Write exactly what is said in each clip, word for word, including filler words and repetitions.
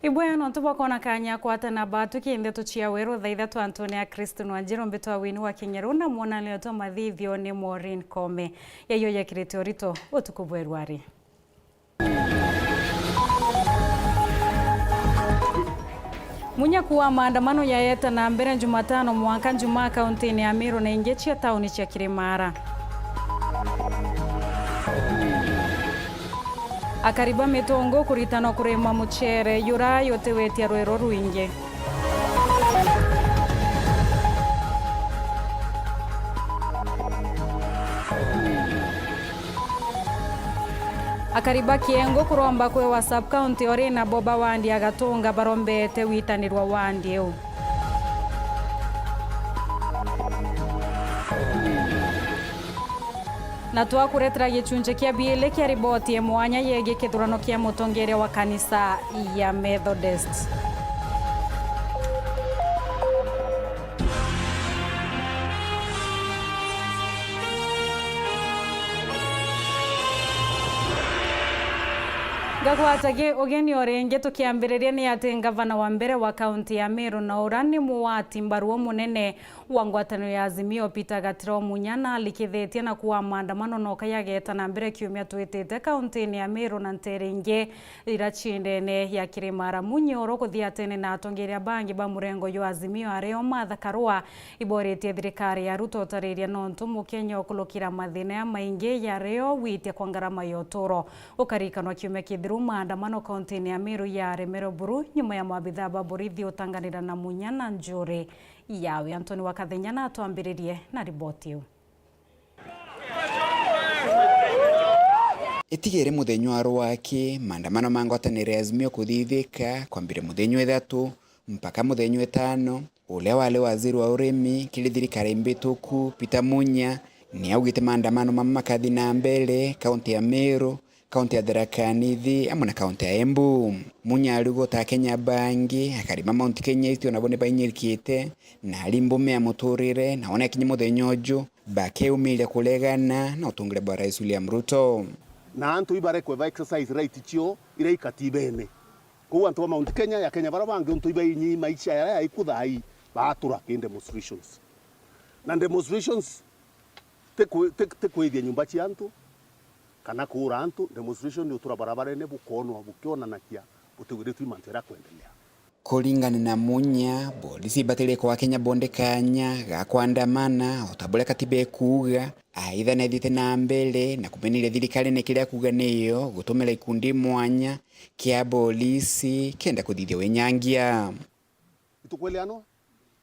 Ibwea nontu bwa kwona kanya kwatana batuki ndeto cia weru thaa ithatu antune ya Kristo Nwanjiru, mbitwa Wini wa Kinyeru na mwonanio twa mathithio ni Maureen Kome. Yayo yekirite urito utuku bweru ari. Munyaku wa maandamano yaeta na mbere Jumatano mwanka Jumaa kauntini ya Meru na ingi cia tauni cia Kirimara. Akari ba Mitungu kuritanwa kurima mucere jura jutiwitia rwiro rwingi. Akari ba Kiengu kuromba kwewa sub-county ori nabo ba wandi ya Gatunga barombete witanirwa wandi iu. Na twakuretera gicunji kia biili kia riboti ya mwanya yegii kithurano kia mutongeria wa kanisa ya Methodist. Ngagwata gi-, ugeni o ringi tukiambiriria ni ati ngavana wa mbere wa kaunti ya Meru na ura ni muwati mbaru umunene wa ngwataniro ya Azimio Peter Gatiro Munya nalikithitie na kuwa maandamano noka yageta na mbere kiumia twitite kauntini ya Meru na ntere ingi ira cii ndene ya Kirimara. Munya oro kuthiatene na atongeria bangi ba murengo jwa Azimio ario Martha Karua iboritie thirikari ya Ruto utariria nontu Mukenya ukulukira mathina ya maingi yario gwitia kwa ngarama ya uturo. Ukarikanwa kiumia kithiru maandamano kauntini ya Meru yaremere buru nyuma ya maabithaa ba borithi utanganira na Munya na njuri yawe. Anthony wa Kathenya na atwambiririe na riboti iu. Itigere muthenya wa rwaki, maandamano ma ngwataniro ya Azimio kuthithika kwambire muthenya wa ithatu mpaka muthenya wa itano. Uria wari waziri wa urimi kiri thirikari mbituku, Peter Munya, ni augite maandamano mama makathi na mbere kaunti ya Meru, kaunti ya Tharaka Nithi, amwe na kaunti ya Embu. Munya ariuga ta Akenya bangi, akari ba Mount Kenya East onabo ni bainyirikite, na ari mbume ya muturire, na wona kinya muthenya uju, bakeumiria kuregana na utungire bwa Rais William Ruto. Na antu ibarekwe ba exercise right cio iria ikatibene. Kou antu ba Mount Kenya ya Kenya bara bangi untu ibainyi maisha yaria yaiku thai, baatura ki demonstrations. Na demonstrations ti kwi-, ti, ti kwithia nyumba cia antu, kana kuura antu. Demonstration ni utura barabarene bukoonwa bukionanakia butiwiritwe mantu jaria kwendelea. Kuringana na Munya, polisi ibatirie kwa Kenya bonthe kanya ga kwandamana, o ta buria katiba ikuuga. Aitha, nethite na mbere na kumeneria thirikari ni kiria kuuga niyo gutumira ikundi mwanya kia polisi kenda kuthithia winyangia. Itukweleanwa?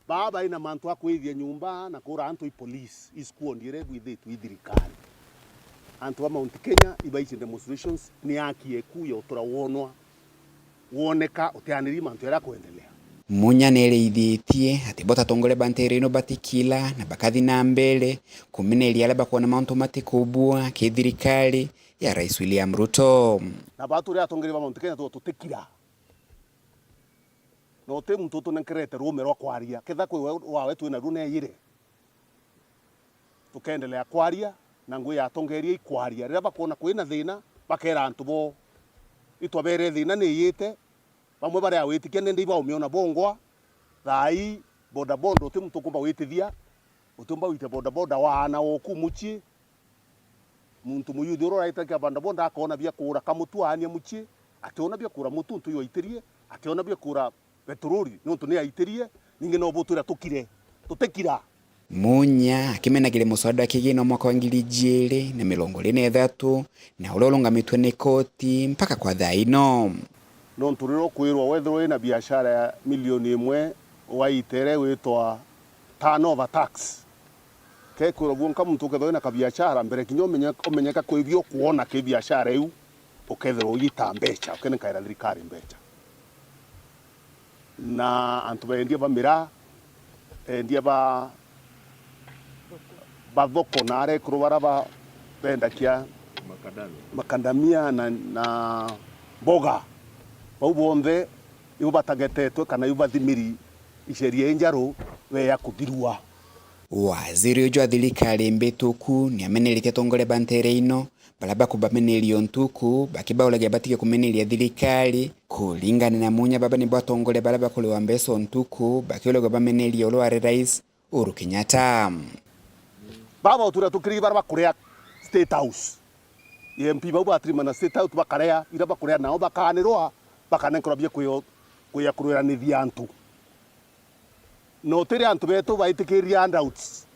Baa baina mantu a kwithia nyumba na kuura antu i police, i squad iria ibwithitwe i thirikari. Antu ba Mount Kenya ibaici demonstrations ni haki yeku ya utura wonwa, woneka utianiri mantu jaria kwendelea. Munya nereithitie ati bo ta atongoria ba ntere ino batikila na bakathi na mbere kumeneria aria bakwona mantu matikubua ki thirikari ya Rais William Ruto. Na baa turi atongoria ba Mount Kenya tu tutikira. Na uti muntu utunenkerete ruume rwa kwaria, ketha kwi we rwawe twina ruo neeyire. Tukeendelea kwaria, na ngugi ya atongeeria ikwaria. Riria bakwona kwina thiina, bakeera antu boo, itwabere thiina ni iyite, bamwe baria witikia nende ibaumiona bongwa. Thaa ii bodaboda uti muntu ukumba witithia, utiumba wite bodaboda waana woku mucii. Muntu muyuthi uria uraitakia bodaboda akoona bia kuura kamutu aania mucii, ationa bia kuura mutu untu iwaitirie, ationa bia kuura petroli niuntu ni aitirie, ningi no butwira tukire, tutikira. Munya akimenagiria muswada wa kigina mwaka wa ngiri ijiiri na mirongo iiri na ithatu, na uria urungamitwe ni koti mpaka kwa thaa ino. Nontu riria ukwirwa wethirwa wina biashara ya milioni imwe, ugaite iria igwitwa turnover tax, kekwirwa bwonka muntu ukethirwa wina kabiashara, mbere kinya umenye-, umenyeka kwi bio ukwona ki biashara iu, ukethirwa ugiita mbecha, ukenenkaira thirikari mbecha. Na antu beendia ba miraa, eendia ba, ba thoko na arekuru bara ba, bendakia makandamia na, na mboga, bau bonthe ibo batagetetwe kana ibo bathimiri isheria injaru beya kuthirua. Waziri uju wa thirikari mbituku ni ameneretie atongoria ba ntere ino baria bakubameneria untuku, bakibauragia batige kumeneria thirikari. Kuringana na Munya, baba nibo atongoria baria bakuriwa mbeca untuku, bakiuragua bameneria uria wari rais Uhuru Kenyatta. Baba uturia tukiri baria bakuria State House. M P bau batirima na State House bakaria, iria bakuria nao bakaanirwa, bakanenkerwa bia kwio-, kwia kurwiranithia antu. Na utiri antu betu baitikiriria handouts.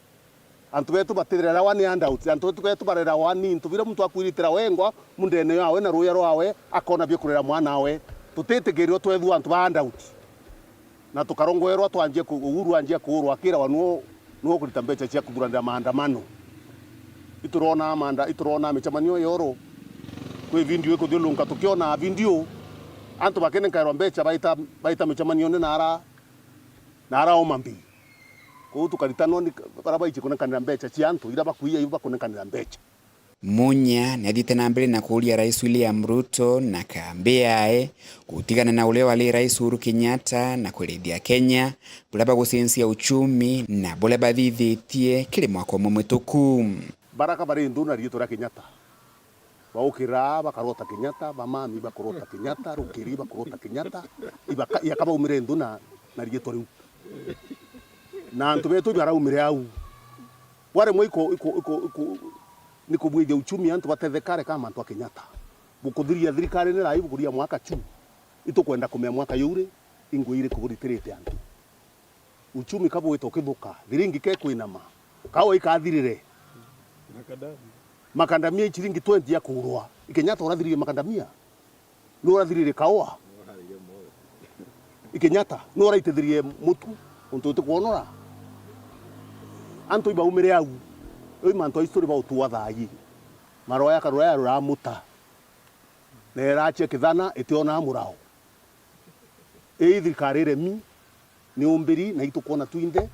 Antu betu batirerawa ni handouts. Antu betu, betu barerawa ni into biria muntu akwiritira wengwa mundene yawe na ruya rwawe, akona bia kurera mwanawe. Tutitikirirwa twethua antu ba handouts. Na tukarongwerwa twanjie ku-, Uhuru anjia kuurwa akirawa nuo, nuo kurita mbecha cia kuthuranira maandamano. Iturona maanda-, iturona micemanio yoro. Kwi video ikuthiurunka tukiona video. Antu bakinenkairwa mbecha baita, baita micemanione na ara na araoma mbi. Kwou tukaritanwa ni baria baichi kunenkanira mbecha cia antu, iria bakwiya ibo bakunenkanira mbecha. Munya ni athiite na mbere na kuuria Rais William Ruto na kambi yae gutigana na uria wari Rais Uhuru Kenyatta na kwerethia Kenya buria bagucenjia uchumi na buria bathithitie kiri mwaka umwe mwituku. Baraka bari nthuna riitwa ria Kenyatta. Baukira, bakarota Kenyatta, bamami bakurota Kenyatta, rukiri bakurota Kenyatta, ibaka-, iaka baumire nthuna na riitwa riu. Na antu betu ibaraumire au. Bwari mwe iko, iko, iko, iko, ni kubwithia uchumi antu batethekare kama antu a Kenyatta. Bukuthiria thirikari ni rai bukuria mwaka chu. Itukwenda kumea mwaka yuu ri, ingui iriku buritirite antu. Uchumi kabwita ukithuka, thiringi kekwinama, kaua ikathirire. Makandamia. Makandamia i chiringi twenty ya kuurwa. I Kenyatta urathiririe makandamia? Nu urathiririe kaua? I Kenyatta nu uraitithirie mutu untu utikwonora? Antu ibaumire au. Riu mantu a history bautua thayi. Maroya karuraya ruramuta. Na irachia kithana itiona murao. Ii thirikari iremi, ni umbiri, na itukwona twinthe.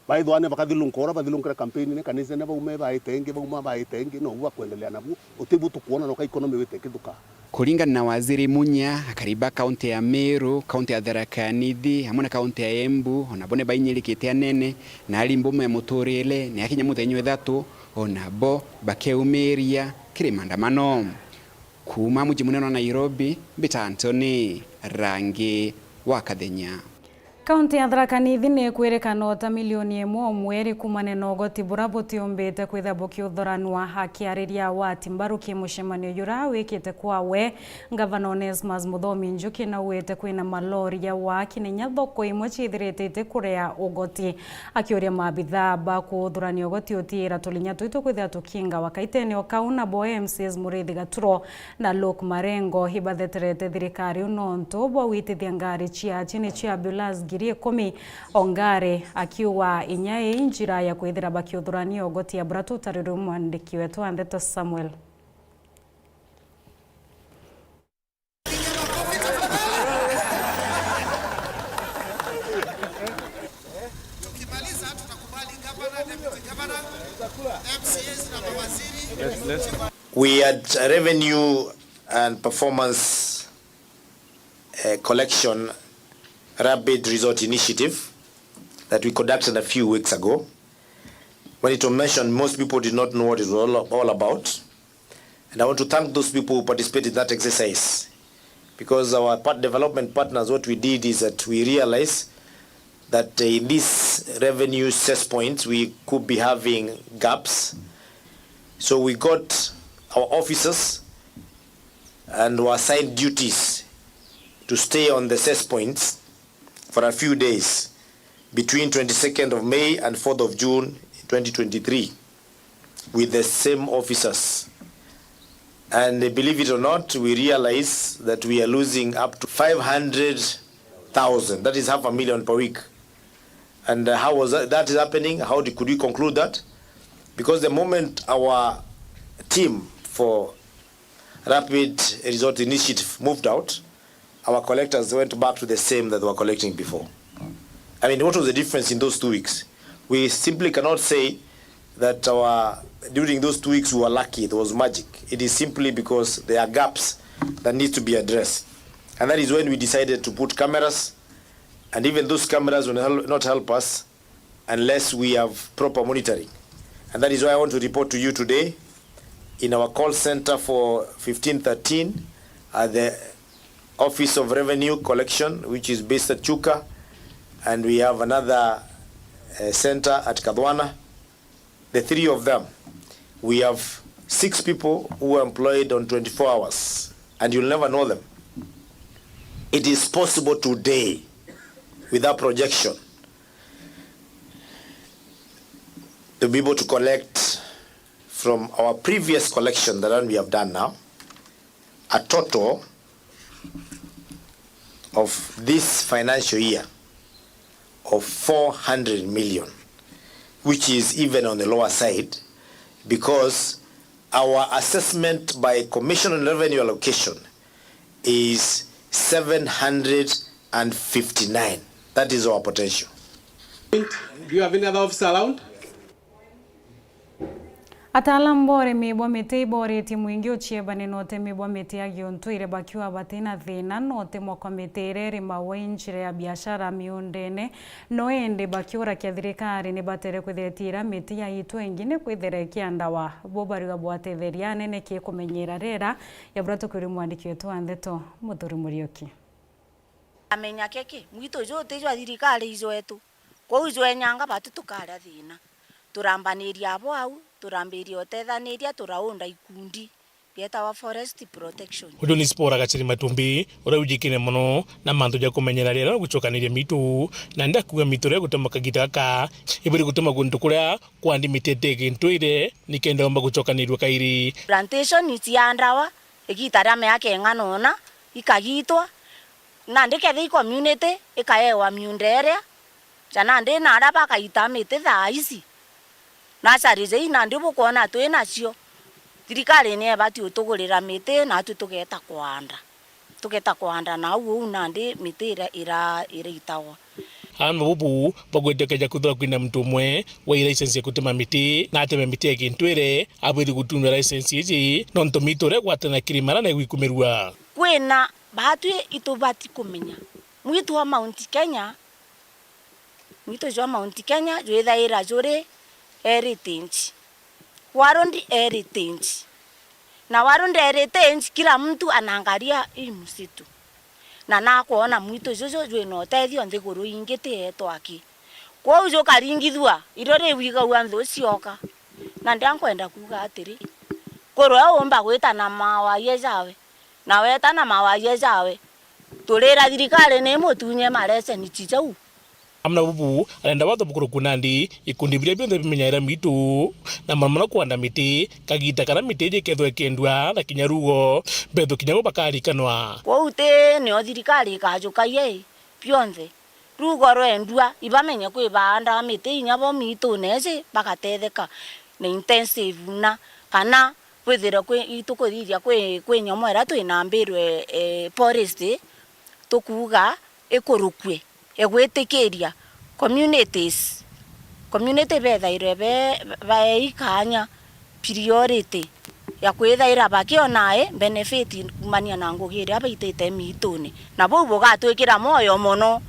Baithwa ni bakathilunka uria bathilunkire kampeni-ini kanisene, baume baite ingi, bauma baite ingi, nobu bakwendelea nabu. Utibu tukwona noka economy wite ikithuka. Kuringana na Waziri Munya, akari ba kaunti ya Meru, kaunti ya Tharaka Nithi, amwe na kaunti ya Embu, onabo ni bainyirikite anene na ari mbumo ya muturire, ni akinya muthenya wa ithatu, onabo bakeumiria kiri maandamano. Kuuma muji munene wa Nairobi, mbita Anthony Rangi wa Kathenya. Kaunti ya Tharaka Nithi ni ikwirikana ota milioni imwe o mweri kuumania na ugoti bura butiumbite kwithira bukiuthuranwa. Akiariria wati mbaru ki mucemanio jura wikite kwawe, Ngavana Onesmus Muthomi Njuki naugite kwina malori ja waki na inya thoko imwe ciithirite itikurea ugoti. Akiuria maabithaa ba kuthurania ugoti utiira tulinya twitu kwithira tukingawa kaitene o kau, nabo M C As Muriithi Gaturo na Luke Marengo ibatheterete thirikari iu nontu bwa gwitithia ngari cia chini cia ambulance ngiri ikumi o ngari, akiuga inya ii njira ya kwithira bakiuthurania ugoti ya bura tutariri mwandiki wetu wa ndeto Samuel. Tukimaliza, tutakubali gavana, deputy governor, M C As na mawaziri. We had revenue and performance, eh, collection Rapid Resort Initiative that we conducted a few weeks ago. When it was mentioned, most people did not know what it was all, all about. And I want to thank those people who participated in that exercise, because our part-, development partners, what we did is that we realized that, uh, in these revenue cess points, we could be having gaps. So we got our officers and were assigned duties to stay on the cess points for a few days between twenty-second of May and fourth of June twenty twenty-three with the same officers. And, uh, believe it or not, we realize that we are losing up to five hundred thousand, that is half a million per week. And, uh, how was that, that is happening? How did, could we conclude that? Because the moment our team for Rapid Resort Initiative moved out, our collectors went back to the same that they were collecting before. I mean, what was the difference in those two weeks? We simply cannot say that our, during those two weeks we were lucky, it was magic. It is simply because there are gaps that need to be addressed. And that is when we decided to put cameras, and even those cameras will hel-, not help us unless we have proper monitoring. And that is why I want to report to you today, in our call center for fifteen thirteen at the Office of Revenue Collection, which is based at Chuka, and we have another, uh, center at Kadhwana. The three of them, we have six people who are employed on twenty-four hours, and you'll never know them. It is possible today, with our projection, to be able to collect from our previous collection, the one we have done now, a total of this financial year of four hundred million, which is even on the lower side, because our assessment by Commission on Revenue Allocation is seven hundred and fifty-nine. That is our potential. Do you have any other officer around? Ataalamu ba urimi bwa miti iboretie mwingi uciebane na utemi bwa miti ya giuntuire bakiuga batina thina na utemwa kwa miti iria irimawa i njira ya biashara miundene. No indi bakiurakia thirikari ni batere kwithira itiira miti ya itwe ingi ni kwithira ikiandawa. Bo bariuga bwatetheria anene ki kumenyera riera. Ya buria tukwirwa mwandiki wetu wa ndeto, Muthuri Muriuki. Amenya keki, mwitu ju ti jwa thirikari, i jwetu. Kwou jwenyanga batu tukaria thina. Turambaniria abo au, turambiria utethaniria, turaunda ikundi bietawa forest protection. Uyu ni Spora Gachiri Matumbi, uria wijikine mono na mantu ja kumenyera riera na gucokaniria mitu, na ndi akuga mitu iria igutema kagita gaka ibwiri gutema guntu kuria kwandi miti iti gintu iri nikenda yomba gucokanirua kairi. Plantation iciandawa igita ria miaka ing'ana una, ikagitwa, nandi kethira i community ikaewa miunda iria, ja nandi na aria bakaita miti thaa ici, nurseries ii nandi bukwona twi nacio, thirikari ni ibati utugurira miti, natwi tugeeta kwanda. Tugeta kwanda nau uu nandi miti ira, ira, iraitagwa. Aana bubu bagwetekaja kwithirwa kwina muntu umwe wai license ya gutema miti, na ateme miti ya gintwire, abwiri gutunywa license iji, nontu mitu uria igwatana kirimara na igwikumirua. Kwina baatwi itubati kumenya. Mwitu wa Mount Kenya, mwitu jwa Mount Kenya jwithaira juri heritage. World Heritage. Na World Heritage, kila mtu anaangalia hii msitu. Na nakwona mwitu juju jwina utethio nthiguru ingi ti yetu aki. Kwou jukaringithua, irio riu igagua nthu cioka. Na ndia nkwenda kuuga atiri, kurwe umba gwita na mawaie jawe. Na weta na mawaie jawe, turira thirikari ni imutunye mareceni ci jau. Amwe na bubu, arenda watho bukuruku nandi, ikundi biria bionthe bimenyaira mitu, na mono mono kwanda miti, kagita karia miti iji ikethwa ikendua, na kinya rugo, bethu kinya bo bakarikanwa. Kwou ti nio thirikari ikajukagia i, bionthe. Rugo rwendua, ibamenye kwi baandaa miti inya bo mitune iji, bagatetheka na intensive na, kana kwithirwa kwi, itukuthithia kwi, kwi nyomo iria twinambirwe, eh, forest, tukuuga ikurukue, igwitikiria communities, community bethairwe be, baei kaanya, priority ya kwithaira bakiona i benefit kumania na ngugi iria baitite miitune. Na buu bugatwikira mwoyo mono,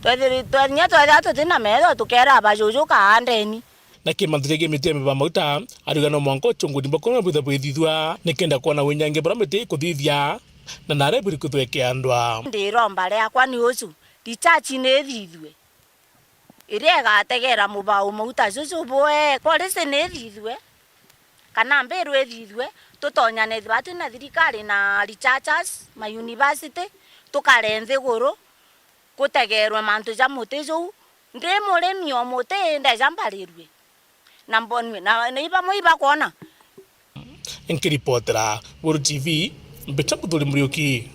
Twethiri-, twe-, kinya twethira tutina metho, tukera bajuju kaandeni. Na ki mantu jegie miti ya miba mauta, ariuga no mwanka uchunguzi bwa kuruma bwitha bwithithua, nikenda kwona winyange buria miti ikuthithia, na nare buri kuthwekea ndwa. Ndiromba riakwa ni uju, recharge ni ithithue. Iria igategera mubau mauta juju bwe, polisi ni ithithue, kana mbiru ithithue, tutonyane thiba twina thirikari na researchers, ma university, tukare nthiguru, gutegerwe mantu ja muti juu. Ndi murimi o muti ndeja mbarirue. Na mbonue, na, na ibamwe ibakwona. Nkiripotera Weru T V, mbita Muthuri Muriuki.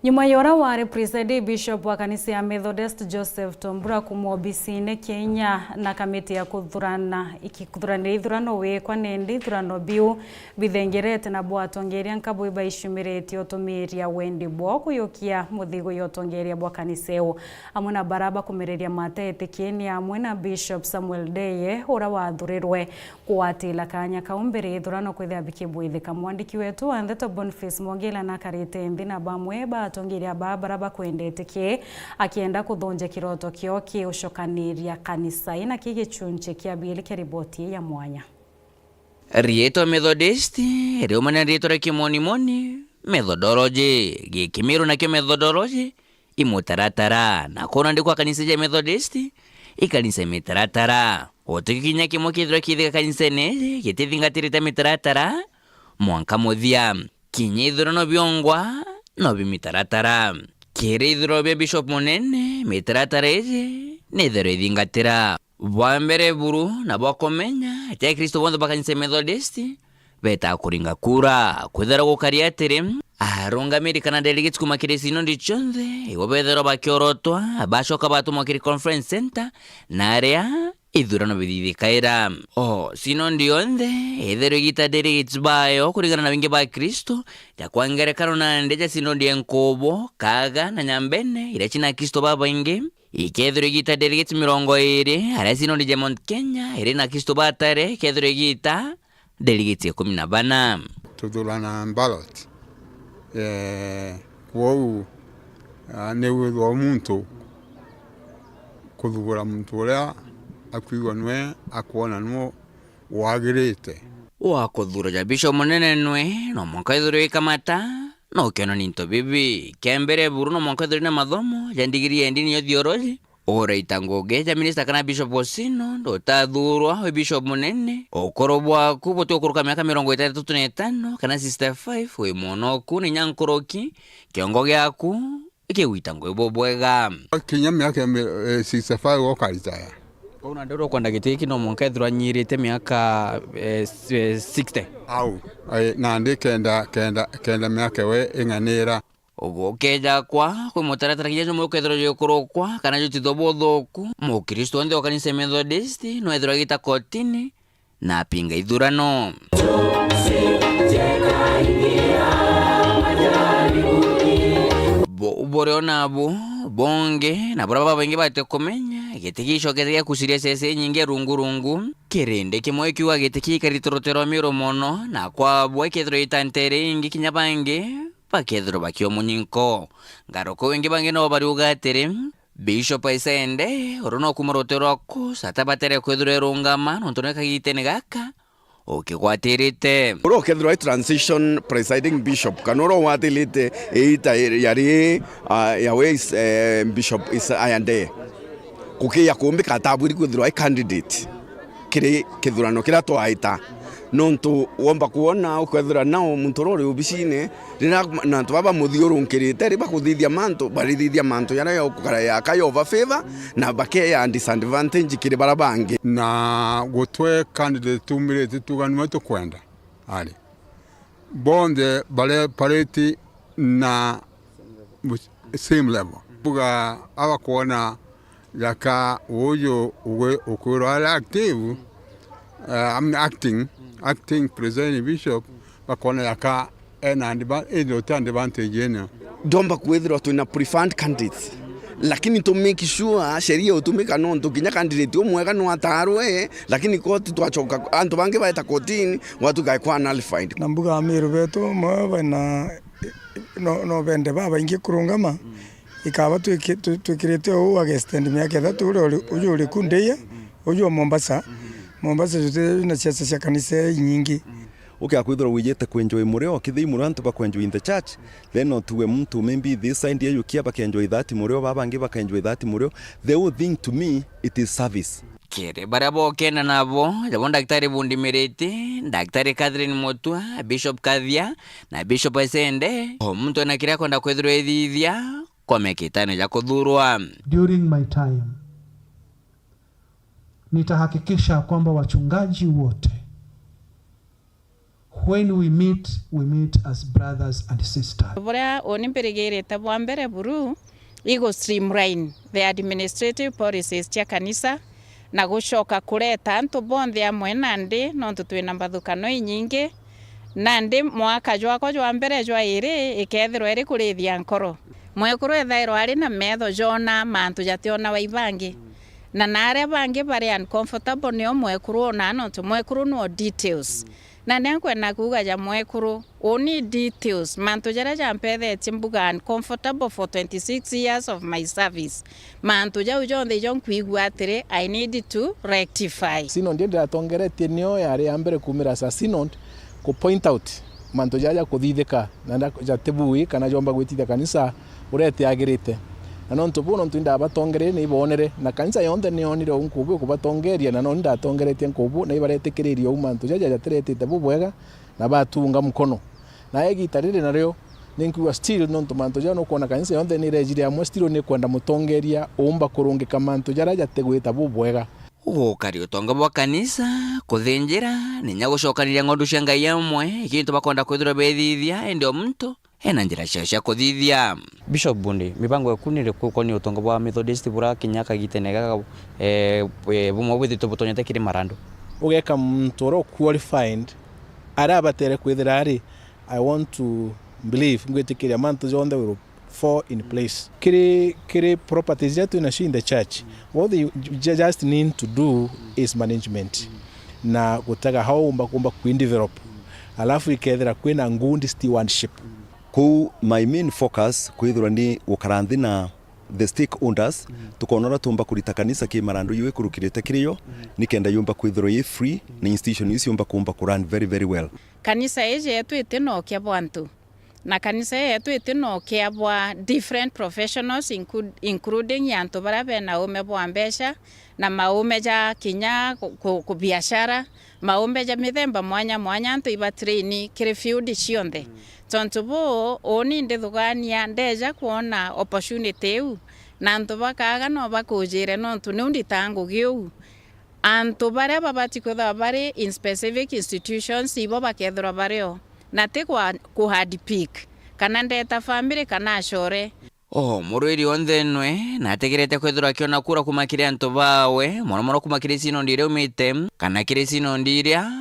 Nyuma ya uria wari presiding bishop wa kanisa ya Methodist Joseph Tombura kuuma obisine kinya na kamiti ya kuthurana, ikithuranira ithurano wikwa nindi ithurano biu bithengerete na bwatongeria nkabo ibaicumiritie utumiria wendi bwao kuyukia muthigo ya utongeria bwa kanisa iu. Amwe na bara bakumereria mata etikini amwe na Bishop Samuel Ndeye, uria wathurirwe kugwatira kanya kau mbere ya ithurano kwithira bikibwithika. Mwandiki wetu wa ndeto Boniface Mwongela nakarite nthi na bamwe ba atongeria baa bara bakwendete ki, akienda kuthunja kiroto kiao ki ucokaniria kanisa ina ki gichunchi kia biiri kia riboti ya mwanya. Riitwa Methodist riumana na riitwa ria kimonimoni, methodology, gikimiru nakio methodology, i mutaratara, na kwona ndi kwa kanisa ja Methodist, i kanisa ya mitaratara. Guti kinya kimwe kithirwa kithika kanisene iji gitithingatirite mitaratara mwanka muthia. Kinya ithurano biongwa no bi mitaratara. Kiri ithurano bia Bishop Munene, mitaratara iji nithirwa ithingatira. Bwa mbere buru na bwa kumenya, ti Akristo bonthe ba kanisa ya Methodist betaa kuringa kura. Kwithirwa gukari atiri, arungamiri kana delegates kuuma kiri sinodi cionthe, ibo bethirwa bakiorotwa, bacoka batumwa kiri conference center, na aria ithurano bithithikaira. O sinodi yonthe, ithirwa igita delegates bayo kuringana na wingi ba Akristo, ja kwa ngerekano nandi ja sinodi ya Nkubu, Kaga na Nyambene, iria cina Akristo babaingi, ikethirwa igita delegates mirongo iiri, aria sinodi ja Mount Kenya iri na Akristo batare, ikethirwa igita delegates ikumi na bana. Tuthurana ballot. Eh, kwou, ah, ni withwa muntu kuthugura muntu uria akwigua nwe akwona nwe wagirite. Wa kuthura ja Bishop Munene nwe no mwanka ithirwe ikamata, no kionani into bibi. Kia mbere buru no mwanka ithirwe na mathomo ja ndigiri ya ndini ya theology, uraita ngugi ja minister kana Bishop wa Synod, utathurwa wi Bishop Munene, ukuru bwaku buti gukuruka miaka mirongo itantatu na itano kana sixty-five, wi mwonoku ni nya nkuruki, kiongo giaku ikigwita ngugi bubwega. Kinya miaka mi-, eh, sixty-five ukaritaya. Kwou nandi uria ukwenda giti giki no mwanka ethirwa anyirite miaka, eh, s-, eh, sixty. Au, eh, nandi kenda, kenda, kenda miaka we ing'anira. Ubu ukeja kwa, kwi mutaratara kinya jumwe ukethirwa juikurukwa kana jutithwa buthuku, Mukristo onthe wa kanisa ya Methodist no ethirwa agita kotini na apinga ithurano. Bu-, buri o nabu bungi, na buria babaingi bati kumenya, giti gicokete gia kuciria cece inyingi rungu rungu, kirindi kimwe kiuga giti kiikarite rutero miuru mono, na kwabwe kethirwa itantere ingi kinya bangi bakethirwa bakio munyinko. Ngaruku ingi bangi no bariuga atiri, Bishop Isende, uru no kuuma rutero rwa Kush, atabatere kwithirwa erungama, nontu nwe kagitene gaka ukigwatirite. Uria ukethirwa i transition presiding bishop, kana uria ugwatirite iita yari, ah, ya Wes-, eh, Bishop Isaya Ndee, kukiya kumbika atabwiri kwithirwa i candidate kiri kithurano kiria twaita. Nontu womba kwona, ukwethira nao muntu uria uri obisine, riria na antu baba bamuthiurunkirite, ri bakuthithia mantu, barithithia mantu jaria jagukara jaka jova favor, na bakeya disadvantage kiri baria bangi. Na gutwe candidate tumirite tuga niwe tukwenda, ari bonthe baria pariti na same level. Buga abakwona jaka uju ugwe-, ukwirwa ari active, eh, am-, acting, acting presiding bishop, bakona jaka ena adva-, indi uti advantage ene. Ndomba kwithirwa twina preferred candidates, lakini to make sure sheria utumika, nontu kinya candidate umwega no atarwe, lakini koti twacoka, antu bangi baeta kotini, gwatuika kwa nullified. Na mbuga Amiru betu mwe bena no, no bende babaingi kurungama, Ikaba twiki-, twi-, twikirite uu wa Gestend miaka ithatu, uria uri, uju uri ku Ndeia, uju wa Mombasa. Mombasa juti na ciaca cia kanisa inyingi. Ukia kwithirwa wijite kwenjoy murio, kithii murio antu bakwenjoy in the church, then no tuwe muntu maybe this side ya yukia bakenjoy that murio, baba bangi bakenjoy that murio. The whole thing to me, it is service. Kiri baria bokene nabo, jabo Daktari Bundi Miriti, Daktari Catherine Mutua, Bishop Kathia, na Bishop Esende, o muntu ena kiria akwenda kwithirwa ethithia kwa miaka itano ja kuthurwa. During my time, nitahakikisha kwamba wachungaji wote, when we meet, we meet as brothers and sisters. Buria uni mbirigirite bwa mbere buru, igu streamline the administrative policies cia kanisa, na gucoka kureta antu bonthe amwe nandi, nontu twina mbathukano inyingi. Nandi mwaka jwakwa jwa mbere jwa iri ikethirwa iri kurithia nkoro. Mwekuru ethairwa ari na metho joona mantu jationawa i bangi. Na, na aria bangi bari uncomfortable nio mwekuru onaa, nontu mwekuru nio details. Na ni nkwenda kuuga ja mwekuru, uni details, mantu jaria jampethetie mbuga uncomfortable for twenty-six years of my service. Mantu jau jonthe ijo nkwigua atiri, I need to rectify. Synod iria ndiratongeretie nio yari ya mbere kumira sa synod ku point out mantu jaria jakuthithika na nda-, jatibui kana jomba gwitithia kanisa uria itiagirite. Na nontu buu, nontu indabatongererie, ni ibonere, na kanisa yonthe ni yonire uu nkubu ukubatongeria, na noni ndatongeretie nkubu, na ibaretikiririe uu mantu jaja jatiretite bubwega, na batunga mukono. Na igita riri nario, ni nkwigua still, nontu mantu jaja nukwona kanisa yonthe ni irejire amwe, still ni kwenda mutongeria uumba kurungika mantu jaria jatigwita bubwega. Gukari utonga bwa kanisa, kuthinjira, na inya gucokaniria ng'ondu cia Ngai amwe, ikintu bakwenda kwithirwa bethithia, indi o muntu ena njira ciao cia kuthithia. Bishop Bundi, mibango yaku ni iriku ukonie utonga bwa Methodist bura kinya kagitene gaka, eh, eh, bumwe bwithitwe butonyete kiri marandu? Ugeka muntu uria u qualified, aria abatere kwithira ari, I want to believe, ngwitikiria mantu jonthe will fall in place. Kiri, kiri properties iria twinacio in the church, what they ju-, just need to do is management. Na gutega how umba kumba kuindevelop. Alafu ikethira kwina good stewardship. Kuu my main focus kwithirwa ni gukara nthi na the stakeholders, tukona uria tumba kurita kanisa ki marandu iu ikurukirite kiri yo, nikenda yumba kwithirwa i free, na institution iu ciumba kumba ku run very, very well. Kanisa iji yetu iti na ukia bwa antu, na kanisa iji yetu iti na ukia bwa different professionals, inclu-, including antu baria bena uume bwa mbeca, na maume ja kinya ku, ku, ku biashara, maume ja mithemba mwanya mwanya, antu iba train kiri field cionthe. Tontu buu, uuni ndithugania, ndeja kwona opportunity iu, na antu bakaaga no bakujire, nontu niu nditaa ngugi uu. Antu baria babati kwithirwa bari in specific institutions, ibo bakethirwa bari o, na ti kwa, ku hard pick, kana ndeta family, kana acore. O murwiri onthe nwe nategerete kwithirwa akiona kura kuma kiri antu bawe, mono mono kuma kiri sinondi iria umite, kana kiri sinondi iria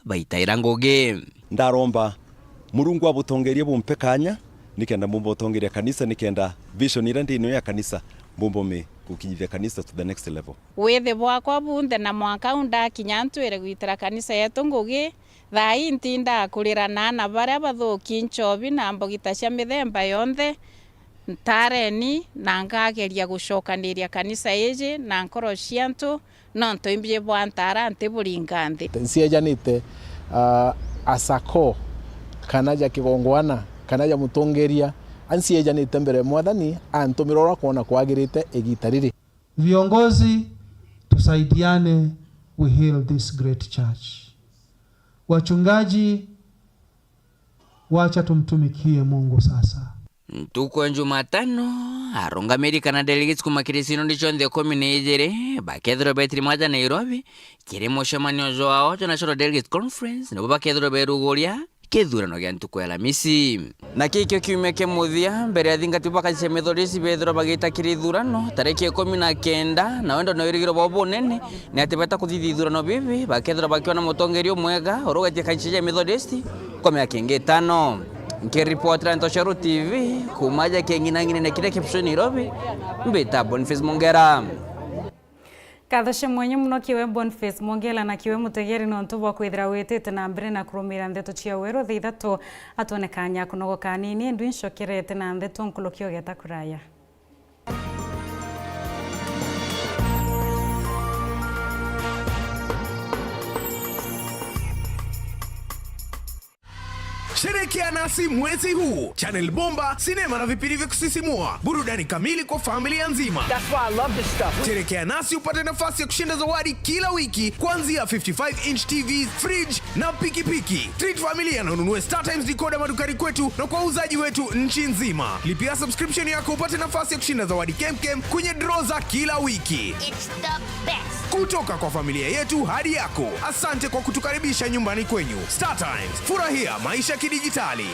baitaira ngugi. Ndaromba Murungu abutongerie, bumpe kanya, nikenda mbumba utongeria kanisa, nikenda vision iria ndi nayo ya kanisa, mbumba umi gukinyithia kanisa to the next level. Withi bwakwa bunthe na mwanka u ndakinya ntwire gwitira kanisa yetu ngugi, thaa ii ntindaa kurira na aana baria bathuki nchobi na mbogita cia mithemba yonthe, ntareni na ngageria gucokaniria kanisa iji na nkoro cia antu, nontu imbi bwa ntara ntiburinga nthi. Nciejanite, ah, asako, kana ja kigongwana, kana ja mutongeria, anciejanite mbere ya Mwathani, antumira uria akwona kwagirite igita riri. Viongozi, tusaidiane, we heal this great church. Wachungaji, wacha tumtumikie Mungu sasa. Ntuku ya Jumatano, arungamiri kana delegates kuma kiri sinodi cionthe ikumi na ijiri bakethirwa betiri mwaja Nairobi kiri mucemanio jwao jwa National Delegates Conference, nibo bakethirwa beruguria kithurano gia ntuku ya Alamisi. Na kii kio kiumia kia muthia mbere ya athingati ba kanisa ya Methodist bethirwa bagita kiri ithurano tariki ikumi na kenda, na wendo na wirigiro bwao bunene ni ati beta kuthithia ithurano bibi bakethirwa bakiona mutongeria umwega uria ugetia kanisa ya Methodist kwa miaka ingi itano. Nkiripotera Ntoshero T V kuma aja king'inang'inene kiria kibicuu Nairobi, mbita Boniface Mongera. Nkatho cia mwanya mono kiwe Boniface Mongela na kiwe mutegeri nontu bwa kwithira witite na mbere na kurumira ndeto cia weru thaa ithatu. Atwone kanya kunogoka anini, ndwi ncokerete na ndeto nkuruki ugeta kuraya. Sherekea nasi mwezi huu. Channel bomba, sinema na vipindi vya kusisimua, burudani kamili kwa familia nzima. That's why I love this stuff. Sherekea nasi upate nafasi ya kushinda zawadi kila wiki, kuanzia fifty-five inch T V, fridge na pikipiki. Treat familia na ununue StarTimes decoder madukani kwetu na kwa wauzaji wetu nchi nzima. Lipia subscription yako upate nafasi ya kushinda zawadi kemkem kwenye draw za kila wiki. It's the best. Kutoka kwa familia yetu hadi yako, asante kwa kutukaribisha nyumbani kwenyu. StarTimes, furahia maisha kidijitali.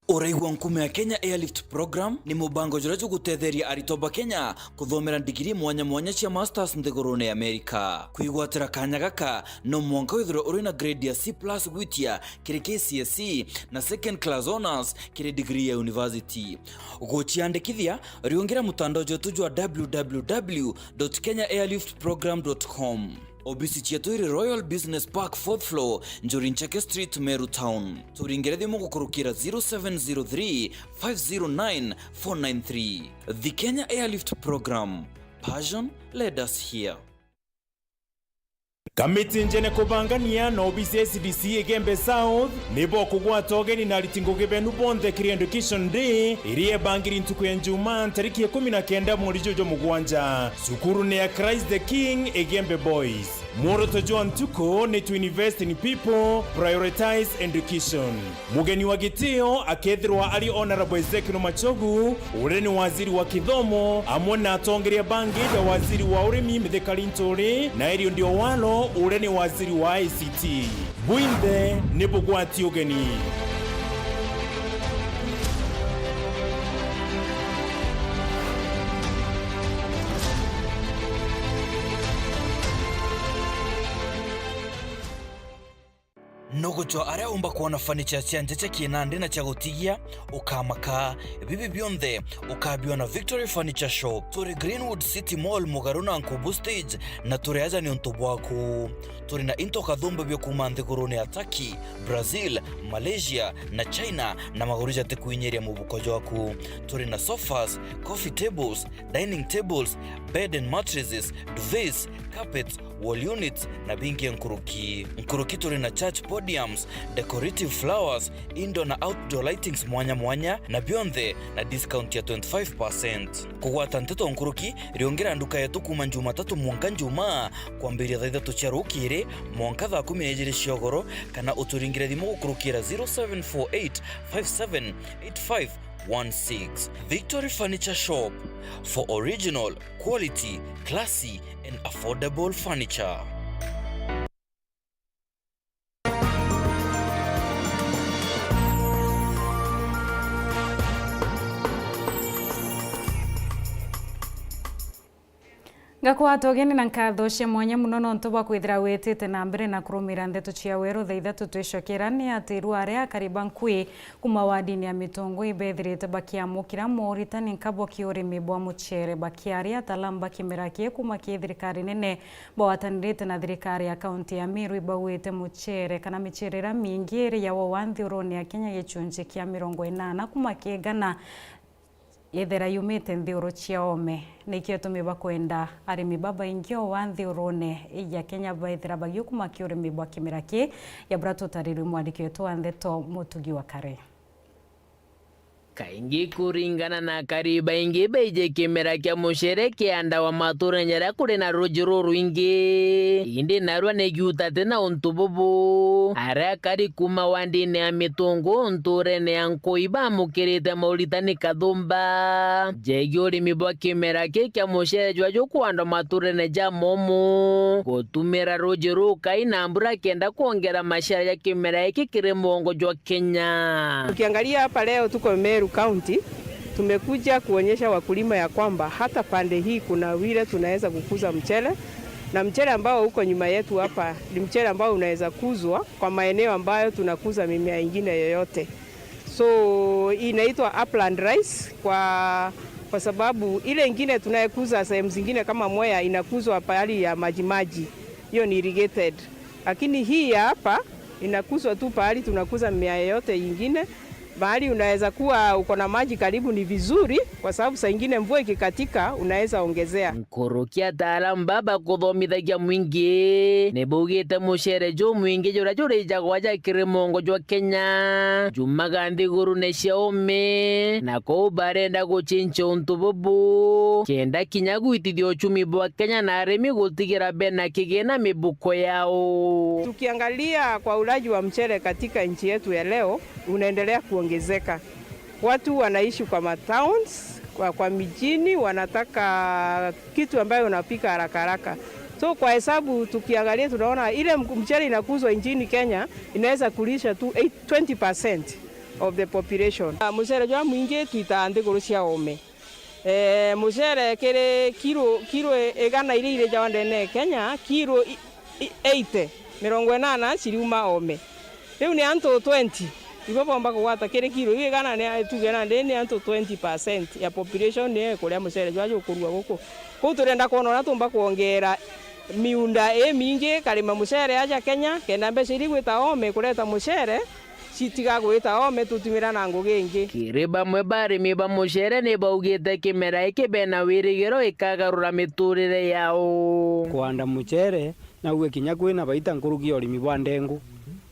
Uraigua nkume ya Kenya Airlift Program ni mubango juria jugutetheria aritwa ba Kenya kuthomera ndigiri mwanya mwanya cia masters nthigurune ya Amerika. Kwigwatira kanya gaka, no mwanka withirwe uri na grade ya C plus gwitia kiri K C S E na second class honours kiri degree ya university. Guciandikithia, riungira mutandao jwetu jwa w w w dot kenya airlift program dot com. Obisi cietu iri Royal Business Park, fourth floor, Njuri Ncheke Street, Meru Town. Turingire thimu gukurukira zero seven zero three, five zero nine, four nine three. The Kenya Airlift Program. Passion led us here. Kamiti njene kubangania na obisi ya S D C Igembe South nibo kugwata ugeni na ariti ngugi benu bonthe kiri Education Day, iria ibangiri ntuku ya Njumaa, ntariki ikumi na kenda mweri juju jwa mugwanja, cukuru ni ya Christ the King Igembe Boys. Mworoto jwa ntuku ni to invest in people, prioritize education. Mugeni wa gitio akethirwa ari Honourable Ezekiel Machogu, uria ni waziri wa kithomo, amwe na atongeria bangi ja waziri wa urimi Mithika Linturi na Eliud Owalo, uria ni waziri wa I C T. Bwinthe ni bugwati ugeni. Nugucwa aria umba kwona furniture cia nja cia kinandi na cia gutigia, ukamaka. Bibi bionthe ukabiona Victory Furniture Shop. Turi Greenwood City Mall, mugaru na Nkubu Stage, na turi aja niuntu bwaku. Turi na into kathumba bia kuuma nthigurune ya Turkey, Brazil, Malaysia na China, na maguru jatikuinyiria mubuko jwaku. Turi na sofas, coffee tables, dining tables, bed and mattresses, duvets, carpets, wall units na bingi nkuruki. Nkuruki turi na church podiums, decorative flowers, indoor na outdoor lightings mwanya mwanya, na bionthe na discount ya twenty-five percent. Kugwata nteto nkuruki, riungira nduka yetu kuuma Jumatatu mwanka Njumaa, kwambiria thaa ithatu cia rukiri mwanka thaa kumi na ijiri cia ugoro, kana uturingire thimu gukurukira zero seven four eight five seven eight five one six. Victory Furniture Shop, for original, quality, classy and affordable furniture. Ngakwata ugeni na nkatho cia mwanya muno nontu bwa kwithira witite na mbere na kurumira ndeto cia weru. Thaa ithatu twicokera ni ati riu aria akari ba nkui kuma wadini ya Mitungui bethirite bakiamukira moritani nkabo kia urimi bwa mucere. Bakiaria, ataalamu ba kimera kii kuma ki thirikari nene bwatanirite na thirikari ya kaunti ya Meru ibauite mucere kana micere iria mingi iri yawa wa nthiurune ya Kenya gicunji kia mirongo inana kuma ki igana yethera yumite nthiuru cia oome. Nikio itumi bakwenda arimi babaingi o wa nthiurune ya Kenya baithira bagiukuma ki urimi bwa kimera ki, ya bura tutarirwe mwandiki wetu wa ndeto Mutugi wa Kare. Kaingi kuringana na akari baingi baiji kimera kia mucere kiandawa maturene jaria kuri na ruuji rurwingi, indi narua ni giutate na untu bubu. Aria akari kuma wandini ya Mitungu nturene ya Nkui bamukirite mauritani kathumba jegii urimi bwa kimera ki kia mucere jwa jukwandwa maturene ja momu, gutumira ruuji rukai na mbura kenda kwongera maciara ja kimera giki kiri mugongo jwa Kenya. Ukiangalia hapa leo tuko Meru County, tumekuja kuonyesha wakulima ya kwamba hata pande hii kuna vile tunaweza kukuza mchele, na mchele ambao uko nyuma yetu hapa ni mchele ambao unaweza kuzwa kwa maeneo ambayo tunakuza mimea ingine yoyote. So, inaitwa upland rice kwa, kwa sababu ile ingine tunayekuza sehemu zingine kama Mwea inakuzwa pahali ya maji maji. Hiyo ni irrigated. Lakini hii ya hapa inakuzwa tu pahali tunakuza mimea yoyote ingine. Mahali unaweza kuwa uko na maji karibu ni vizuri, kwa sababu saa ingine mvua ikikatika unaweza ongezea. Nkuruki ataalamu baba kuthomithagia mwingi ni baugite mucere jumwingi juria jurijagwa ja kiri mongo jwa Kenya jumaga nthigurune cia ome, na kou barenda gucinca untu bubu kenda kinya gwitithia uchumi bwa Kenya na arimi gutigira bena kigina mibuko yao. Tukiangalia kwa ulaji wa mchere katika nchi yetu ya leo, unaendelea kuongezeka. Watu wanaishi kwa matowns, kwa, kwa mijini, wanataka kitu ambayo unapika haraka haraka. So kwa hesabu tukiangalia, tunaona ile mk-, mchele inakuzwa nchini Kenya inaweza kulisha tu eight, twenty percent of the population. Ah, mucere jwa mwingi twitaa nthiguru cia ome. Eh, mucere kiri kiro, kiro igana iria irijawa ndene ya Kenya, kiro i-, i-, eighty, mirongo inana ciriuma ome. Riu ni antu twenty ibo bomba kugwata kiri kiro iu igana, ni tuge nandi ni antu twenty percent ya population niyo ikuria mucere jwa jukurua guku. Kuu turenda kwona uria tumba kwongera miunda imingi ikarima mucere aja Kenya, kenda mbeca iria igwita ome kureta mucere citiga gwita ome tutumira na ngugi ingi. Kiri bamwe barimi ba mucere ni baugite kimera giki bena wirigiro ikagarura miturire yao. Kwanda mucere, nauge kinya kwina baita nkuruki ya urimi bwa ndengu.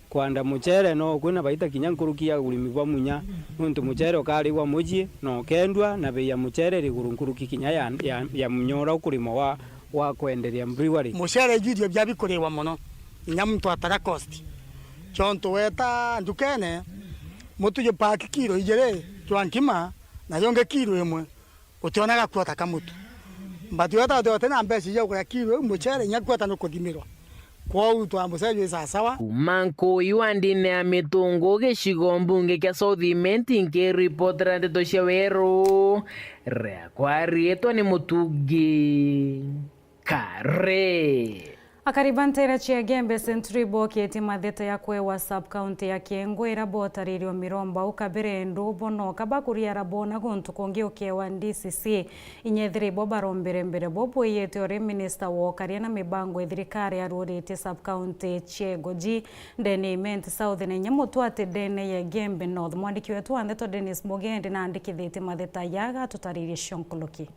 Kwanda mucere no kwina baita kinya nkuruki ya urimi bwa munya, nontu mucere ukarigwa mucii na ukendua, na bei ya mucere iri iguru nkuruki kinya ya, ya, ya munya uria ukurima wa, wa kwenderia brewery. Mucere ju irio bia bikuriwa mono, kinya muntu atara cost. Ciontu weta ndukene, mutu ju pack kilo ijiri jwa nkima, na yungi kilo imwe. Utionaga kuota ka mutu. But weta uti na mbeca cia kugura kilo iu mucere, inya kuota nukuthimirwa. Kwou twa mucere jwi sawasawa. Kuma Nkuyu wa ndini ya Mitungu, gicigo mbunge kia South Imenti, nkiripotera ndeto cia weru, riakwa riitwa ni Mutungi Kare. Akari ba nteere cia Igembe Central ibokitie matheta ya kwewa sub-county ya Kiengu iria bootaririe o miromba au kabere ndu bo noka bakuriara boona guntu kungi ukewa D C C. Inya ethira ibo barombere mbere bo bwiyite uri minista wa ukaria na mibango ya thirikari aruuritie sub-county cia Igoji ndene ya Imenti South na inya Mutwati ndene ya Igembe North. Mwandiki wetu wa ndeto Dennis Mugendi naandikithitie matheta aya agatutariria cionkuluki.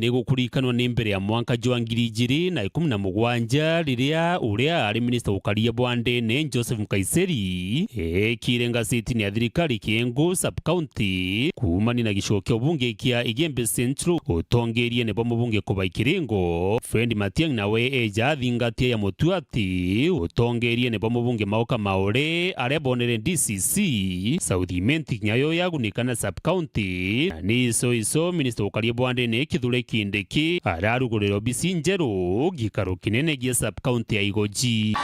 Ni gukurikanwa ni mbere ya mwanka jwa ngiri ijiri na ikumi na mugwanja, riria uria ari minista ukaria bwa ndene, Joseph Nkaiseri, eekire ngasitini ya thirikari Kiengu sub-county kuumania na gicigo kia ubunge kia Igembe Central, utongeeriene bwa mubunge Kubai Kiringo. Fred Matiang'i nawe eeja athingatia ya Mutwati, utongeeriene bwa mubunge Mauka Maore, aria boonere D C C South Imenti kinya yo yagunika na sub-county. Na ni iso iso, minista ukaria bwa ndene Kithure Kindiki ararugurira obisi njeru gikaro kinene gia sub-county ya Igoji.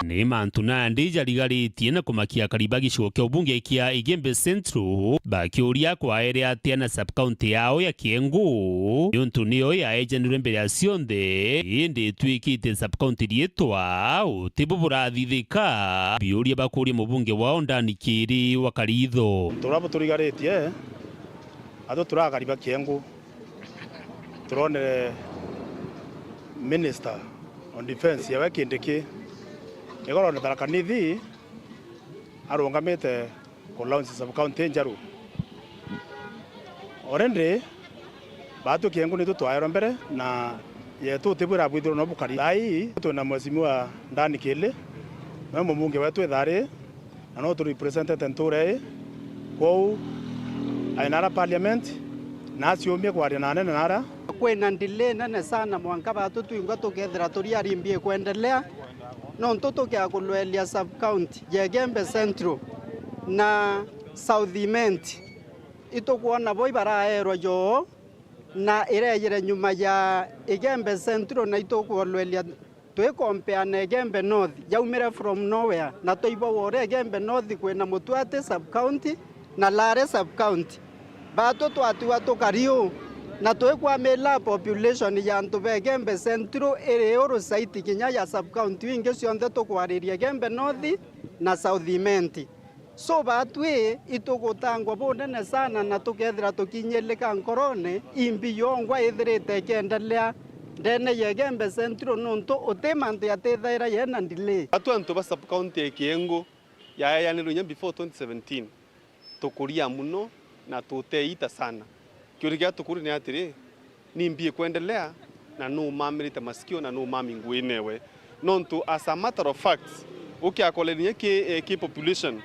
Ni mantu nandi jarigaritie na kumakia akari ba gicigo kia ubunge kia Igembe Central, bakiuria kwaere atia na sub-county yao ya Kiengu, niuntu niyo yaejanirwe mbere ya cionthe, indi itwikite sub-county riitwa uti bu burathithika. Biuria bakuria mubunge wao Ndani Kiri wa Karitho. Untu buria buturigaritie, atu turakari ba Kiengu, turonere Minister on Defence yawe Kindiki, igorone Tharaka Nithi, arungamite ku launch sub-county njeru. Already, baatu Kiengu nitu twaerwe mbere, na yetu tibu irabwithirwe no bukari. Thaa ii, twina Mheshimiwa Ndani Kiri, niwe mubunge wetu ithaa ri, na no tu representete ntuura ii. Kwou, aina ara parliament, na aciumie kwaria na anene na ara. Kwina delay nene sana, mwanka baatu twingwa tukethira turiari mbi ikwendelea, nontu tukia kulwelia sub-county ya Igembe Central na South Imenti. Itukwona bo ibaraerwa joo, na irejire nyuma ya Igembe Central, na itukulwelia twi compare na Igembe North, yaumire from nowhere, na twaibwa uria Igembe North kwina Mutwati sub-county na Lare sub-county. Baatu twatiwa tukari uu, na twikwamila population ya antu ba Igembe Central iri uru saiti kinya ya sub-county ingi cionthe tukwariria Igembe North na South Imenti. So baatu ii, itugutangwa bunene sana, na tukethira tukinyilika nkorone, imbi yongwa ithirite ikiendelea ndene ya Igembe Central, nontu uti mantu yatithaira yena delay. Atu antu ba sub-county ya Kiengu, yaeanirwe inya before twenty seventeen. Tukuria muno na tuteita sana. Kiuria kiria tukuria ni atiri, ni mbi ikwendelea, na nu umamirite masikio na nu umami nguine we? Nontu as a matter of fact, ukiakoreria ki, eh, ki population,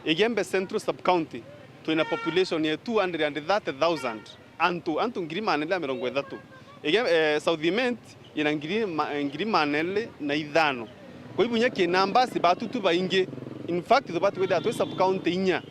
Igembe Central Sub-County, twina population ya two hundred and thirty thousand. Antu, antu ngiri maana iri na mirongo ithatu. Ige-, eh, South Imenti ina ngiri ma-, ngiri maana iri na ithano. Kwa hivyo, inya ki numbers batu tu baingi. In fact, tubati kwithira twi sub-county inya.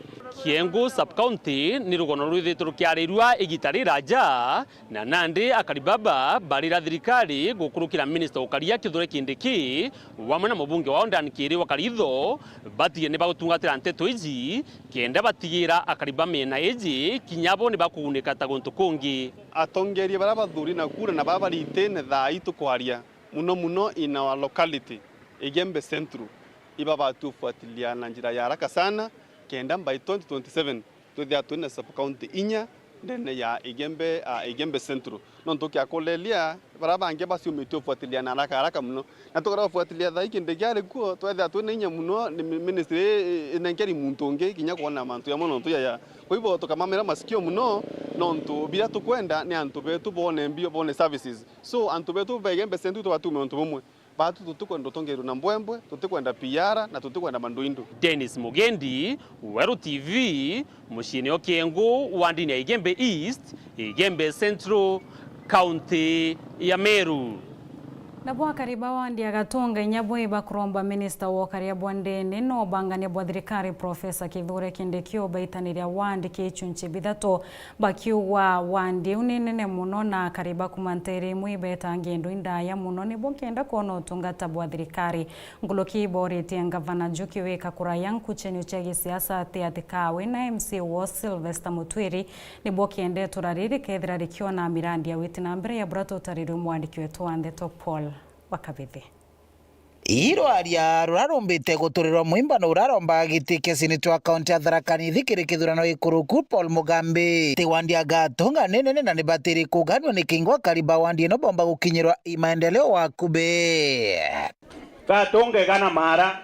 Kiengu sub-county ni rugono rwithitwe rukiarirua igita riraja, na nandi akari baba barira thirikari gukurukira minista ukaria Kithure Kindiki, wamwe na mubunge wao Dan Kiri wa Karitho, batige ni bagutungatira nteto iji, kenda batigira akari ba miena iji kinya bo ni bakugunika ta guntu kungi. Atongeria baria bathuri na kura na baba bari itine thaa ii tukwaria, muno muno in our locality, Igembe Central, iba batu ufuatilia na njira ya haraka sana, kenda by twenty twenty-seven twithia twina sub-county inya ndene ya Igembe, ah, Igembe Central. Nontu kiakureria, baria bangi baciumitie ufuatilia na haraka haraka muno. Na tukara ufuatilia thaa ii kindi kiari kuo, twethira twina inya muno, ni mi-, ministry i-, i-, inenkeri muntu ungi kinya kwona mantu jamwe nontu jaja. Kwa hivyo, tukamamira masikio muno, nontu biria tukwenda ni antu betu bone mbio, bone services. So, antu betu ba Igembe Central tubatume untu bumwe. Batu tutikwenda utongerwe na mbwembwe, tutikwenda P R, na tutikwenda manduindu. Dennis Mugendi, Weru T V, muciini o Kiengu, wandini ya Igembe East, Igembe Central, kaunti ya Meru. Nabo akari ba wandi ya Gatunga inya bo ibakuromba minista wa ukaria bwa ndene na ubangania bwa thirikari, Professor Kithure Kindiki, ubaitaniria wandi kichunchi bithatu. Bakiuga wandi iu ni nene muno na akari ba kuma nteere imwe ibetaa ngendo indaya muno nibo kenda kwona utungata bwa thirikari. Nkuruki ibooritie ngavana Njuki wika kuraya nkuchenio cia gisiasa ati atikawe na M C A woo Sylvester Mutwiri nibo kenda itura riri rikethira rikiona mirandi ya witi na mbere ya bura tutarirwe mwandiki wetu wa ndeto Paul wa Kabithi. Irwaria rurarumbite guturirwa mwimbano urarombaga giti kia seneta wa kaunti ya Tharaka Nithi kiri kithurano gikuruku Paul Mugambi. Ti wandi ya Gatunga ni nene na nibatiri kuganua ni kingo akari ba wandi ino bomba gukinyirwa i maendeleo wakubi. Gatunga igana mara,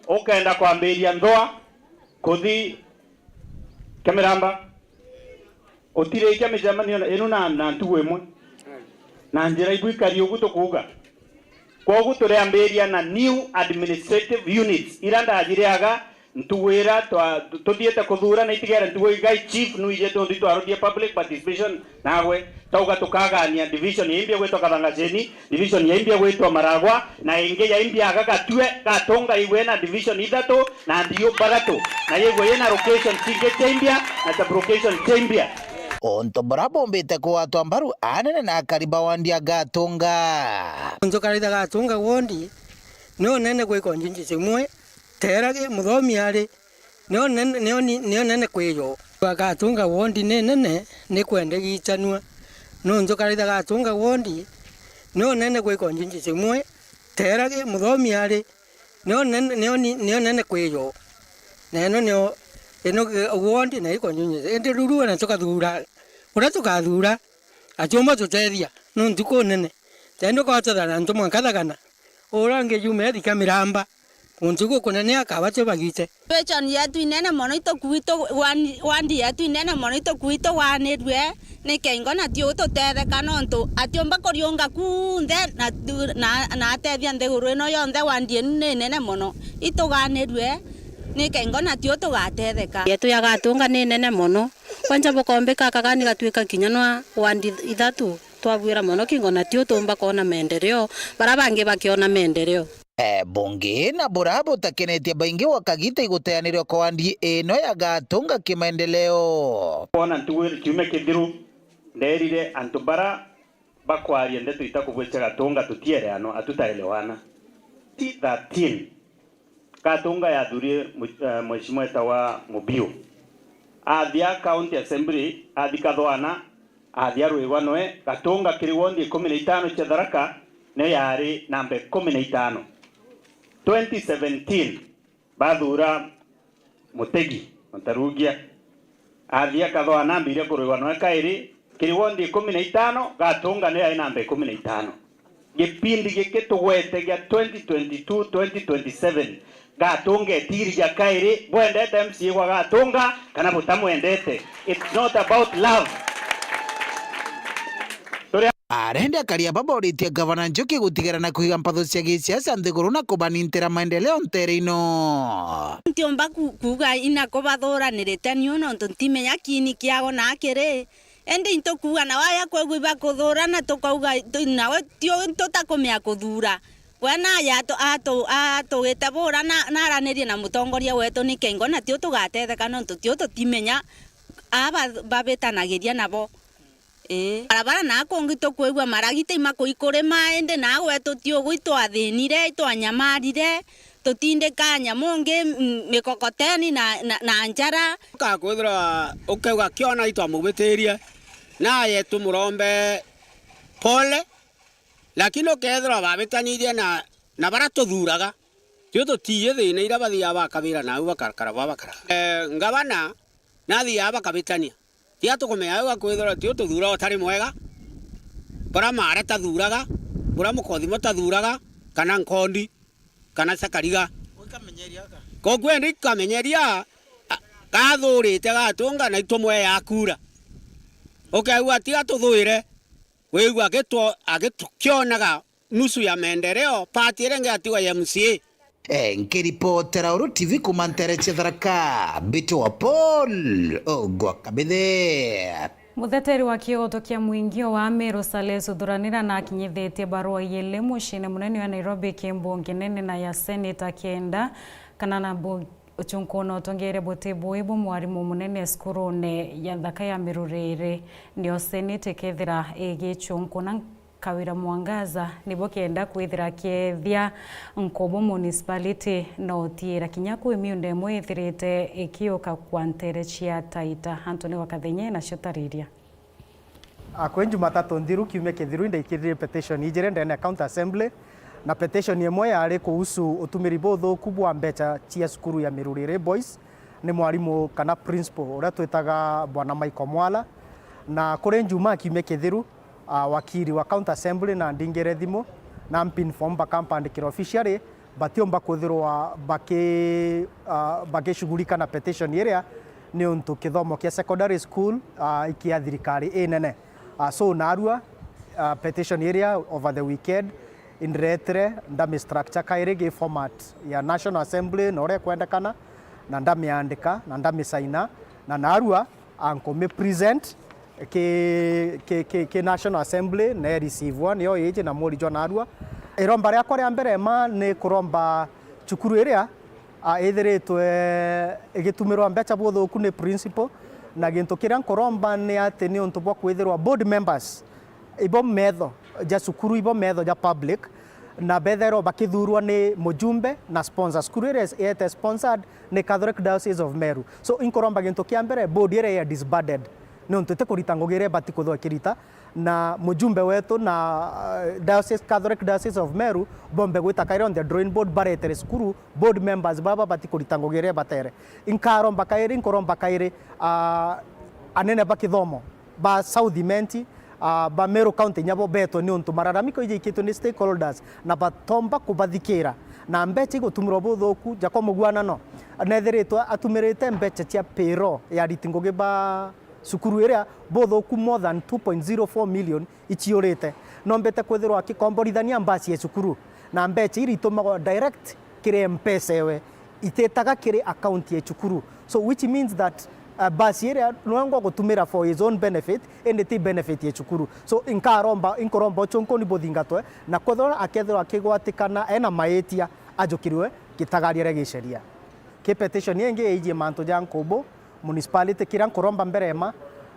ukenda kwambiria Nthua kuthi Kiamiramba. Utirikia micemanio inu na, na ntugu imwe na njira ibwikari ugu tukuuga. Kwogu turiambiria na new administrative units ira ndajiriaga ntugu ira twa-, tuthiite kuthura na itigere ntugu igai chief nuije tundi twaruthie public participation nagwe tauga tukagania division ya imbia gwitwa Kathangaceni, division ya imbia gwitwa Maragwa, na ingi ya imbia aga Gatue, Gatunga igwe na division ithatu, na ndiu baratu, na yigwe yina location cingi cia imbia na sub-location cia imbia. Untu buria bumbite kugwatwa mbaru anene na akari ba wandi ya Gatunga. Untu karaitha Gatunga wondi ni unene kwi constituency imwe, teragi muthomi ari, nio nene, nio ni-, nio nene kwi yo. Gatunga wondi ni nene, ni kwenda gichanua. Nuntu karaitha Gatunga wondi ni unene kwi constituency imwe, teragi muthomi ari, nio nene, nio ni-, nio nene kwi yo. Na ino nio, ino wondi na i constituency. Indi riu rue na tukathura, uria tukathura, atiumba tutethia, nuntu kunene. Tendi kwatwathana antu mwanka Thagana. Uria ungi yume ethika Miramba. Guntu gukunene akaba tio bagite. Vision yetu inene mono itukuitwo wandi, wandi yetu inene mono itukuitwo wanirue ni kengo na tiu tutetheka nontu atiumba kuriunga kunthe na, na, na atethia nthiguru ino yonthe wandi inu ni nene mono ituganirue ni kengo na tiu tugatetheka. Yetu ya Gatunga ni nene mono. Kwanja bukombika akagani gatuika kinya nwa wandi ithatu. Twabwira mono kingo na tiu tuumba kwona maendeleo, bara bangi bakiona maendeleo. E, bungi na bura butakenetie baingi gwa kagita iguteanirwa kwa wandi ino ya Gatunga kimaendeleo. Kwona ntugu kiumia kithiru, nderire antu bara bakwaria ndeto itakubwitia Gatunga tutiereano, hatutaelewana. T thirteen. Gatunga yathurie mu-, eh, mheshimiwa etawa Mubiu. Athia County Assembly, athi Kathwana, athia Rwigwa noe, Gatunga kiri wondi ikumi na itano cia Tharaka, nio yari namba ikumi na itano. Twenty seventeen, bathura Mutegi Ntarugia. Athia Kathwana ambiria Rwigwa noe kairi, kiri wondi ikumi na itano, Gatunga nio yari namba ikumi na itano. Gipindi giki tugwete gia twenty twenty-two twenty twenty-seven, Gatunga etiri ja kairi, bwendete M C A gwa Gatunga kana butamwendete. It's not about love. Turi Arende akari aba boritie Gavana Njuki gutigara na kwiga mpatho cia gisiasa nthiguru na kubanintira maendeleo ntere ino. Ntiumba ku-, kuuga ina kubathuranirite niu nontu ntimenya kiini kiago na kiri. Indi intukuuga nawe aja kwigua ibakuthurana, tukauga tu-, nawe tio tutakumea kuthuura. We naja atu-, atu-, atugite buura na, naranirie na mutongoria wetu ni kengo, na tio tugatetheka nontu tio tutimenya aa ba-, babitanagiria nabo. Ii. Barabara naa kungi tukwigua maragita imakuikurima, indi naa gwetu ti ugu, itwathinire, itwanyamarire, tutindika nyamu ngi, mm, mikokoteni na, na, na njara. Ukakwithirwa ukauga kiona itwamubitirie, naye tumurombe pole, lakini ukethirwa babitanirie na, na bara tuthuraga, tio tutiiji thina iria bathiaga bakabira nau bakakara bwa bakara. Eh, ngavana nathiaga bakabitania. Tiga tukumenya au akwithirwa ti ututhuura utari mwega, bura maara tathuraga, bura mukothimo tathuraga, kana nkondi, kana cakariga. Koguo endi ikamenyeria, a-, gathurite gatunga na itumwe ya kura. Ukeigua tiga tuthuire, wigua agitwo-, agikionaga nusu ya maendeleo, party iria ingi yatigwa ya M C A. Eh, nkiripotera Uru T V kuuma ntere cia Tharaka, mbitwa Paul Ogwa Kabithe. Mutheteri wa kioto kia mwingi o wa Meru Saleh Suthuranira nakinyithitie barua yili muciine munene wa Nairobi, kimbunge nene na ya Senate, akienda kana na bu-, uchunkuna utongeere buti bui bu mwarimu munene cukurune ya nthaka ya Meru riri. Nio Senate ikethira igichunkuna Kawira Mwangaza nibo kenda kwithira akiethia Nkubu Municipality, no utiira kinya kwi miunda imwe ithirite ikiuka kwa ntere cia Taita. Anthony wa Kathenye nacio tariria. A, kwi Jumatatu nthiru, kiumia kithiru, indaikirire petition ijiri ndene ya County Assembly, na petition imwe yari kuhusu utumiri buthuku bwa mbecha cia cukuru ya Miruriri Boys ni mwarimu kana principal uria twitaga Bwana Michael Mwala, na kuri Njumaa kiumia kithiru, a, wakiri wa County Assembly na ndingire thimu, na mpinform bakampandikira officially, batiumba kwithirwa baki-, a, bakishughulika na petition iria, niuntu kithomo kia secondary school, a, ikia thirikari inene. A, so narua, a, petition iria over the weekend indiretire, ndami structure kairi gi format ya National Assembly na uria ikwendekana, na ndamiandika, na ndamisaina, na narua, a, nkumi present ki, ki, ki, ki National Assembly, na ereceivewa, niyo iji na muri jwa narua. Iromba riakwa ria mbere ma ni kuromba cukuru iria, a, ithiritwe igitumirwa mbecha buthuku ni principal, na gintu kiria nkuromba ni ati niuntu bwa kwithirwa board members ibo metho ja cukuru, ibo metho ja public, na bethairwa bakithurwa ni mujumbe na sponsor. Cukuru iria iete sponsored ni Catholic Diocese of Meru. So, inkuromba gintu kia mbere, board iria ya disbanded, niuntu itikurita ngugi iria ibati kwithirwa ikirita, na mujumbe wetu na, uh, Diocese, Catholic Diocese of Meru, bombe gwita kairi on the drawing board, baretere cukuru, board members baba bati kurita ngugi iria ibatere. Inkaromba kairi, inkuromba kairi, uh, anene ba kithomo ba South Imenti, ah, ba Meru County nyabo betwe niuntu malalamiko iji ikitwe ni stakeholders na batomba kubathikira, na mbecha igutumirwa buthuku. Ja kwa muguanano, nethiritwe atumirite mbecha cia payroll ya ariti ngugi ba cukuru iria buthuku more than two point zero four million iciurite. Nombite kwithirwa akikomborithania mbasi ya cukuru, na mbecha iria itumagwa direct kiri M-Pesa ewe, ititaga kiri account ya cukuru. So, which means that, uh, basi iria nwe ngugutumira for his own benefit, indi ti benefit ya cukuru. So, inkaromba, inkuromba uchunkuni buthingatwe, na kwethirwa akethirwa akigwatikana ena maitia, ajukirwe gitagaria ria giceria. Ki petition ingi iijie mantu ja Nkubu Municipality, kiria nkuromba mbere ma,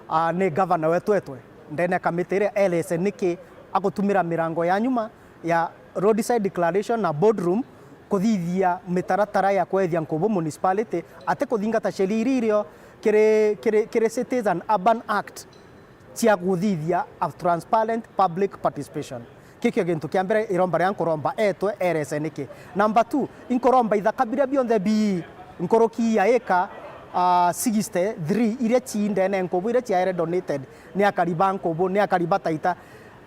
ah, ni governor wetu etwe ndene ya kamiti iria elese niki agutumira mirango ya nyuma ya roadside declaration na boardroom kuthithia mitaratara ya kwethia Nkubu Municipality, ati kuthingata sheria iria irio kiri, kiri, kiri Cities and Urban Act cia guthithia a transparent public participation. Kikio gintu kia mbere iromba ria nkuromba etwe erese niki. Number two, inkuromba ithaka biria bionthe bii nkuruki ya ika, ah, sixty-three iria cii ndene Nkubu, iria ciaere donated ni akari ba Nkubu, ni akari ba Taita.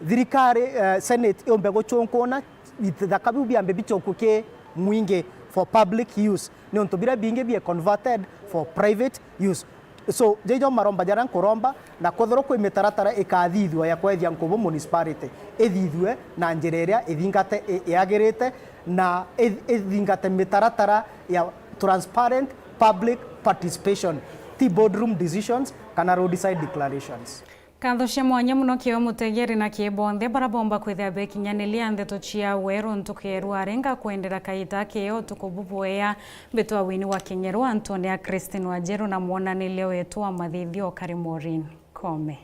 Thirikari, eh, Senate yumbe guchunkuna bithaka biu biambe bichokue ki mwingi for public use, niuntu biria bingi bie converted for private use. So, jaijo maromba jaria nkuromba, na kwethirwa kwi mitaratara ikathithua ya kwethia Nkubu municipality, ithithue na njira iria ithingate i-, yagirite, na i-, ithingate mitaratara ya transparent public participation, ti boardroom decisions kana roadside declarations. Nkatho cia mwanya muno kiwe mutegeri na kii bonthe bara bomba kwithia bekinyaniria ndeto cia weru ntuku ya iru arenga kwendera kaita kii utuku bubwea. Mbitwa Winnie wa Kinyeru, antoni a Christine Wanjiru na mwonaniria wetu wa mathithio Kari Maureen Kome.